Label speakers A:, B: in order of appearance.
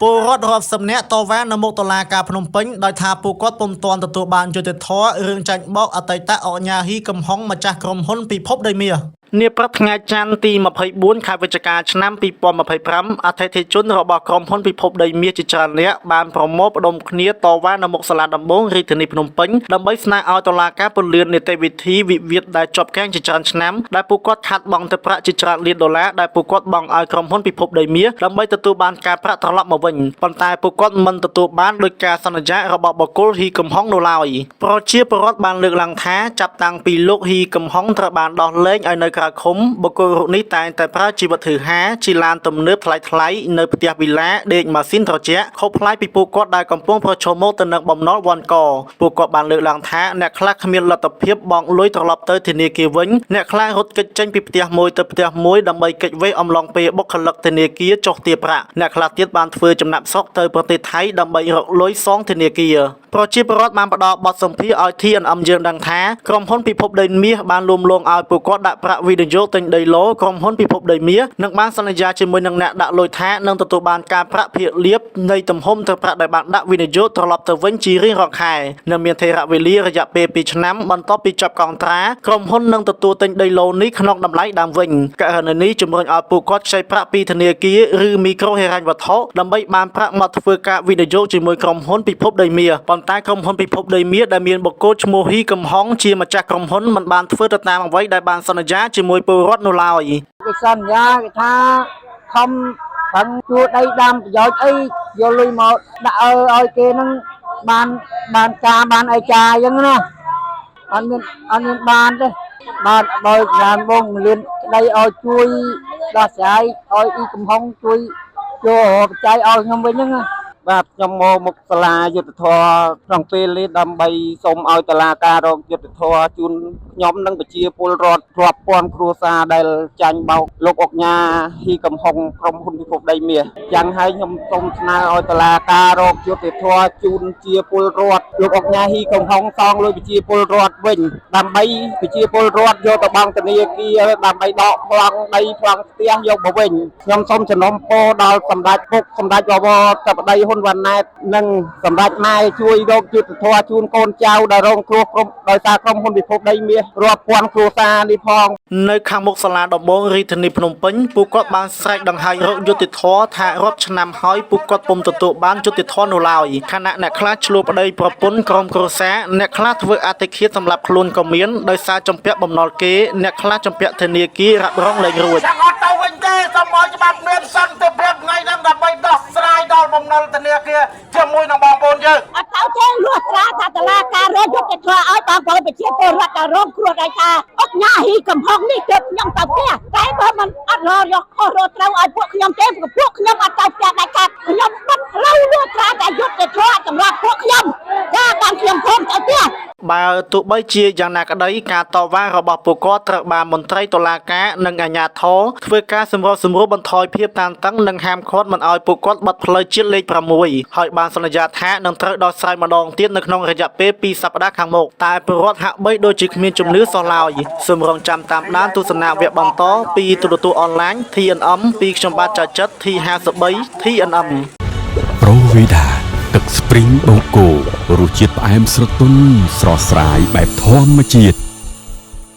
A: ពលរដ្ឋរាប់សិបនាក់តវ៉ានៅមុខតុលាការភ្នំពេញដោយថាពួកគាត់ពុំទាន់ទទួលបានយុត្តិធម៌រឿងចាញ់បោកអតីតអញ្ញាហ៊ីកំហុងម្ចាស់ក្រុមហ៊ុនពិភពដីមាសនាព្រឹកថ្ងៃច័ន្ទទី24ខែវិច្ឆិកាឆ្នាំ2025អតិថិជនរបស់ក្រុមហ៊ុនពិភពដីមាសជាច្រើនអ្នកបានប្រមូលផ្ដុំគ្នាតវ៉ានៅមុខសាលាដំបងរាជធានីភ្នំពេញដើម្បីស្នើឲ្យតុលាការពន្លឿននីតិវិធីវិវាទដែលជាប់គាំងជាច្រើនឆ្នាំដែលពួកគាត់ខាតបង់ទឹកប្រាក់ជាច្រើនលានដុល្លារដែលពួកគាត់បង់ឲ្យក្រុមហ៊ុនពិភពដីមាសដើម្បីទទួលបានការប្រាក់ត្រឡប់មកវិញប៉ុន្តែពួកគាត់មិនទទួលបានដោយការសន្យារបស់បុគ្គលហ៊ីកំហុងនោះឡើយប្រជាពលរដ្ឋបានលើកឡើងថាចាប់តាំងពីលោកហ៊ីកំហុងត្រូវបានដោះលែងឲ្យនៅក្រៅឃុំបុគ្គលរូបនេះតែងតែប្រើជីវិតធឺហាជាឡានទំនើបថ្លៃៗនៅផ្ទះវីឡាដេកម៉ាស៊ីនត្រជាក់ខុសប្លែកពីពួកគាត់ដែលកំពុងប្រឈមមុខទៅនឹងបំណុលវ័ណ្ឌកពួកគាត់បានលើកឡើងថាអ្នកខ្លះគ្មានលទ្ធភាពបង់លុយត្រឡប់ទៅធនាគារវិញអ្នកខ្លះរត់គេចចេញពីផ្ទះមួយទៅផ្ទះមួយដើម្បីគេចវេះអំឡុងពេលបុគ្គលិកធនាគារចុះទារប្រាក់អ្នកខ្លះទៀតបានធ្វើចំណាប់ស្រុកទៅប្រទេសថៃដើម្បីរកលុយសងធនាគារប្រជាពលរដ្ឋបានផ្ដល់បទសម្ភាសន៍ឲ្យ TNM យើងដឹងថាក្រុមហ៊ុនពិភពដីមាសបានលួងលោមឲ្យពួកគាត់ដាក់ប្រាក់វិនិយោគទិញដីឡូក្រុមហ៊ុនពិភពដីមាសនិងបានសន្យាជាមួយនឹងអ្នកដាក់លុយថានឹងទទួលបានការប្រាក់ភាគលាភនៃទំហំទឹកប្រាក់ដែលបានដាក់វិនិយោគត្រឡប់ទៅវិញជារៀងរាល់ខែនិងមានថេរវេលារយៈពេល2ឆ្នាំបន្ទាប់ពីចប់កងត្រាក្រុមហ៊ុននឹងទទួលទិញដីឡូនេះក្នុងតម្លៃដើមវិញករណីនេះជំរុញឲ្យពួកគាត់ខ្ចីប្រាក់ពីធនាគារឬមីក្រូហិរញ្ញវត្ថុដើម្បីបានប្រាក់មកធ្វើការវិនិយោគជាមួយក្រុមហ៊ុនពិភពដីមាសប៉ុន្តែក្រុមហ៊ុនពិភពដីមាសដែលមានបុគ្គលឈ្មោះហ៊ីកំហុងជាម្ចាស់ក្រុមហ៊ុនមិនបានធ្វើទៅតាមអ្វីដែលបានសន្យាជាមួយពលរដ្ឋនោះឡើយ
B: គេសន្យាគេថាខំប្រឹងជួដីដាំប្រយោជន៍អីយកលុយមកដាក់ឲ្យគេហ្នឹងបានបានការបានអីចាអញ្ចឹងណាអត់មានអត់មានបានទេបាទដោយបានបងលៀនក្តីឲ្យជួយដោះស្រាយឲ្យអ៊ីកំហុងជួយចូលបច្ច័យឲ្យខ្ញុំវិញហ្នឹងណា
C: បាទខ្ញុំមកមុខសាលាយុទ្ធធរក្នុងពេលនេះដើម្បីសូមឲ្យតុលាការរកយុទ្ធធរជូនខ្ញុំនិងប្រជាពលរដ្ឋរាប់ពាន់គ្រួសារដែលចាញ់បោកលោកអុកញ៉ាហ៊ីកំហុងក្រុមហ៊ុនពិភពដីមាសយ៉ាងហើយខ្ញុំសូមស្នើឲ្យតុលាការរកយុត្តិធម៌ជូនជាពលរដ្ឋលោកអុកញ៉ាហ៊ីកំហុងសងលុយប្រជាពលរដ្ឋវិញដើម្បីប្រជាពលរដ្ឋយកទៅបង់ធនាគារដើម្បីដកប្លង់ដីប្លង់ផ្ទះយកមកវិញខ្ញុំសូមសំណូមពរដល់សម្ដេចពុកសម្ដេចបវរធិបតីហ៊ុនវណ្ណែតនិងសម្ដេចម៉ែជួយរកយុត្តិធម៌ជូនកូនចៅដែលរងគ្រោះក្រុមដោយសារក្រុមហ៊ុនពិភពដីមាសរាប់ពាន់គ្រួសារនេះផង
A: នៅខាងមុខសាលាដំបងរាជធានីភ្នំពេញពួកគាត់បានស្រែកដង្ហែករកយុត្តិធម៌ថារាប់ឆ្នាំហើយពួកគាត់ពុំទទួលបានយុត្តិធម៌នោះឡើយខណៈអ្នកខ្លះឆ្លោះប្តីប្រពន្ធក្រុមគ្រួសារអ្នកខ្លះធ្វើអតិឃាតសម្រាប់ខ្លួនក៏មានដោយសារចម្ពាក់បំណុលគេអ្នកខ្លះចម្ពាក់ធនាគាររ៉ាប់រងលែងរួច
D: ចាំអត់ទៅវិញទេសូមឲ្យច្បាប់មានសន្តិភាពថ្ងៃហ្នឹងដើម្បីដោះស្រាយដល់បំណុលធនាគារជាមួយនឹងបងប្អូនយើង
E: អត់ទៅទេលួសត្រាថាតឡាការរកយុទ្ធធម៌ឲ្យបងប្អូនប្រជាពលរដ្ឋដែលរងគ្រោះដោយថាអុកញ៉ាហ៊ីកំហុងនេះទើបខ្ញុំទៅផ្ទះតែបើមិនអត់រកយកខុសរកត្រូវឲ្យពួកខ្ញុំទេពួកខ្ញុំអត់ទៅផ្ទះដាច់ខាតខ្ញុំបិទផ្លូវលួសត្រាតែយុទ្ធធម៌សម្រាប់ពួកខ្ញុំចាបានខ្ញុំព្រមទៅផ្ទះ
A: បើទោះបីជាយ៉ាងណាក្តីការតវ៉ារបស់ពួកគាត់ត្រូវបានមន្ត្រីតុលាការនិងអាជ្ញាធរធ្វើការសម្របសម្រួលបន្ថយភាពតានតឹងនិងហាមឃាត់មិនឲ្យពួកគាត់បិទផ្លូវជាតិលេខ6ហើយបានសន្យាថានឹងត្រូវដោះស្រាយម្ដងទៀតនៅក្នុងរយៈពេល2សប្តាហ៍ខាងមុខតែពលរដ្ឋហាក់បីដូចជាគ្មានជំនឿសោះឡើយសូមរងចាំតាមដានទស្សនាវគ្គបន្តពីទូរទស្សន៍អនឡាញ TNM ពីខ្ញុំបាទចៅចិត្ត T53 TNM
F: ប្រូវីដាទឹកស្ព្រីងបូកគោរសជាតិផ្អែមស្រទន់ស្រស់ស្រាយបែបធម្មជាតិ។